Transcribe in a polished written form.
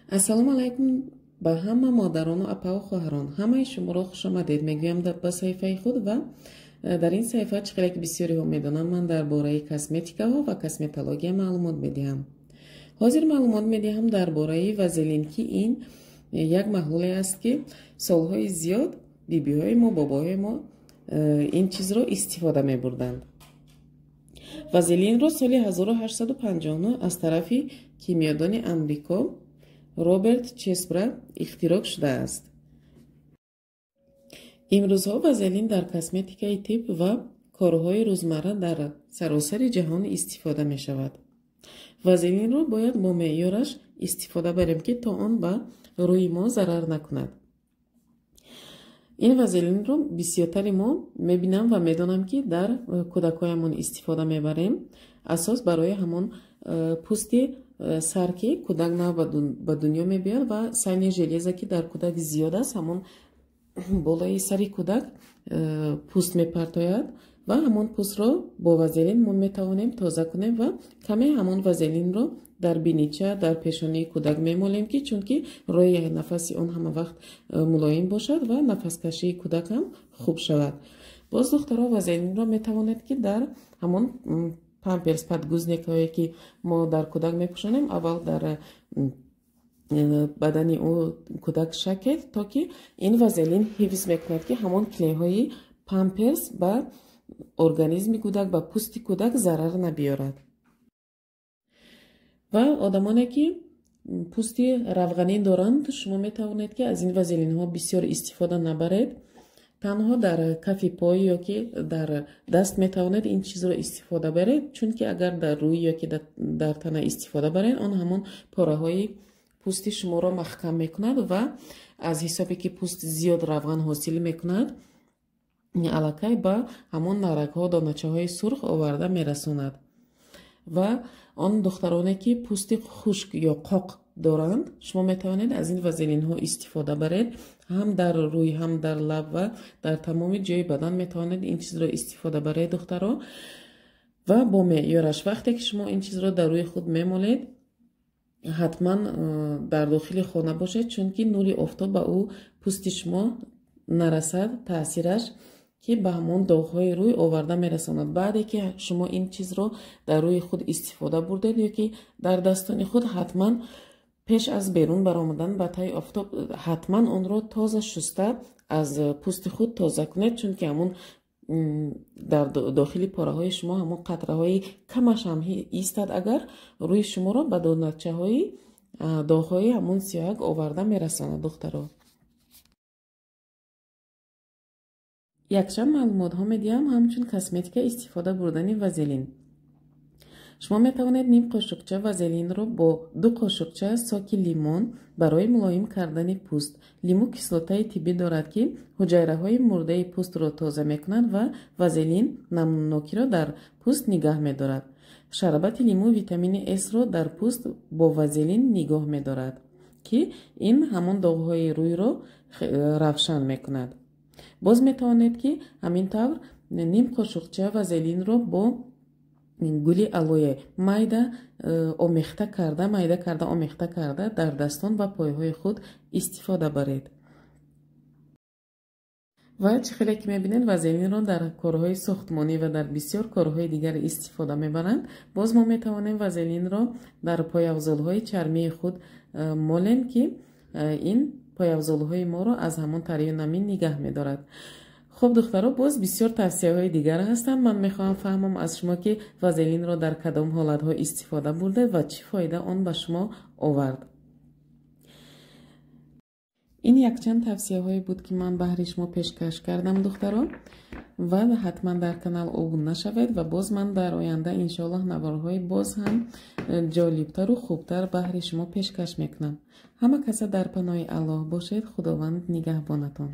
Ассалому алайкум ба ҳама модарону апаву хоҳарон. Ҳамаи шуморо хушомадед мегӯям ба саҳифаи худ ва дар ин саҳифа чӣ хеле ки бисёриҳо медонанд, ман дар бораи косметикаҳо ва косметология маълумот медиҳам. Ҳозир маълумот медиҳам дар бораи вазелин, ки ин як маҳлуле аст, ки солҳои зиёд бибиҳои мо, бобоҳои мо ин чизро истифода мебурданд. Вазелинро соли 1859 аз тарафи кимиёдони Амрико Роберт Чесбра ихтироъ шудааст. Имрӯзҳо вазелин дар косметикаи тиб ва корҳои рӯзмарра дар саросари ҷаҳон истифода мешавад. Вазелинро бояд бо меъёраш истифода барем, ки то он ба рӯи мо зарар накунад. Ин вазелинро бисёртари мо мебинам ва медонам, ки дар кӯдакҳоямон истифода мебарем. Асос барои ҳамон пӯсти сар, ки кӯдак нав ба дунё мебиёд ва сальные железа, ки дар кӯдак зиёд аст, ҳамон болои сари кӯдак пӯст мепартояд ва ҳамон пӯстро бо вазелин мо метавонем тоза кунем ва каме ҳамон вазелинро дар бинича, дар пешонии кӯдак мемолем, ки чунки роҳи нафаси он ҳама вақт мулоим бошад ва нафаскашии кӯдак ҳам хуб шавад. Боз, духтаро, вазелинро метавонед, ки дар ҳамон памперс, подгузникҳое, ки мо дар кӯдак мепӯшонем, аввал дар бадани ӯ кӯдак шакед, то ки ин вазелин ҳифз мекунад, ки ҳамон клейҳои памперс ба организми кӯдак, ба пӯсти кӯдак зарар набиёрад. Ва одамоне, ки пӯсти равғанин доранд, шумо метавонед, ки аз ин вазелинҳо бисёр истифода набаред. Танҳо дар кафи пой ё ки дар даст метавонед ин чизро истифода баред, чунки агар дар рӯй ё ки дар тана истифода баред, он ҳамон пораҳои пӯсти шуморо маҳкам мекунад ва аз ҳисобе ки пӯст зиёд равған ҳосил мекунад, аллакай ба ҳамон нарагҳо, доначаҳои сурх оварда мерасонад. Ва он духтароне, ки пӯсти хушк ё қоқ доранд, шумо метавонед аз ин вазелинҳо истифода баред. Ҳам дар рӯй, ҳам дар лаб ва дар тамоми ҷои бадан метавонед ин чизро истифода баред, духтаро. Ва бо меъёраш, вақте ки шумо ин чизро дар рӯи худ мемолед, ҳатман дар дохили хона бошед, чунки нури офтоб ба ӯ пӯсти шумо нарасад, таъсираш ки ба ҳамон доғҳои рӯй оварда мерасонад. Баъде ки шумо ин чизро дар рӯи худ истифода бурдед ё ки дар дастони худ, ҳатман пеш аз берун баромадан ба таи офтоб ҳатман онро тоза шуста аз пӯсти худ тоза кунед, чунки ҳамон дар дохили пораҳои шумо ҳамон қатраҳои камаш ҳам истад, агар рӯи шуморо ба доначаҳои доғҳои ҳамон сиёҳак оварда мерасонад, духтаро. Якчанд маълумотҳо медиҳам ҳамчун косметика истифода бурдани вазелин. Шумо метавонед ним қошуқча вазелинро бо 2 қошуқча соки лимон барои мулоим кардани пӯст. Лимӯ кислотаи тиббӣ дорад, ки ҳуҷайраҳои мурдаи пӯстро тоза мекунад ва вазелин намнокиро дар пӯст нигаҳ медорад. Шарбати лимӯ витамини С-ро дар пӯст бо вазелин нигоҳ медорад, ки ин ҳамон доғҳои рӯйро равшан мекунад. Боз метавонед, ки ҳамин тавр ним қошуқча вазелинро бо гули алоэ майда омехта карда, майда карда омехта карда дар дастон ва пойҳои худ истифода баред. Ва чӣ хеле ки мебинед, вазелинро дар корҳои сохтмонӣ ва дар бисёр корҳои дигар истифода мебаранд. Боз мо метавонем вазелинро дар пойафзолҳои чармии худ молем, ки ин пойафзолҳои моро аз ҳамон тарию намӣ нигаҳ медорад. Хуб, духтаро, боз бисёр тавсияҳои дигар ҳастанд. Ман мехоҳам фаҳмам аз шумо, ки вазелинро дар кадом ҳолатҳо истифода бурдед ва чӣ фоида он ба шумо овард. Ин якчанд тавсияҳое буд, ки ман баҳри шумо пешкаш кардам, духтаро. Ва ҳатман дар канал обуна шавед ва боз ман дар оянда иншоаллоҳ наворҳои боз ҳам ҷолибтару хубтар баҳри шумо пешкаш мекунам. Ҳама каса дар паноҳи Аллоҳ бошед. Худованд нигаҳбонатон.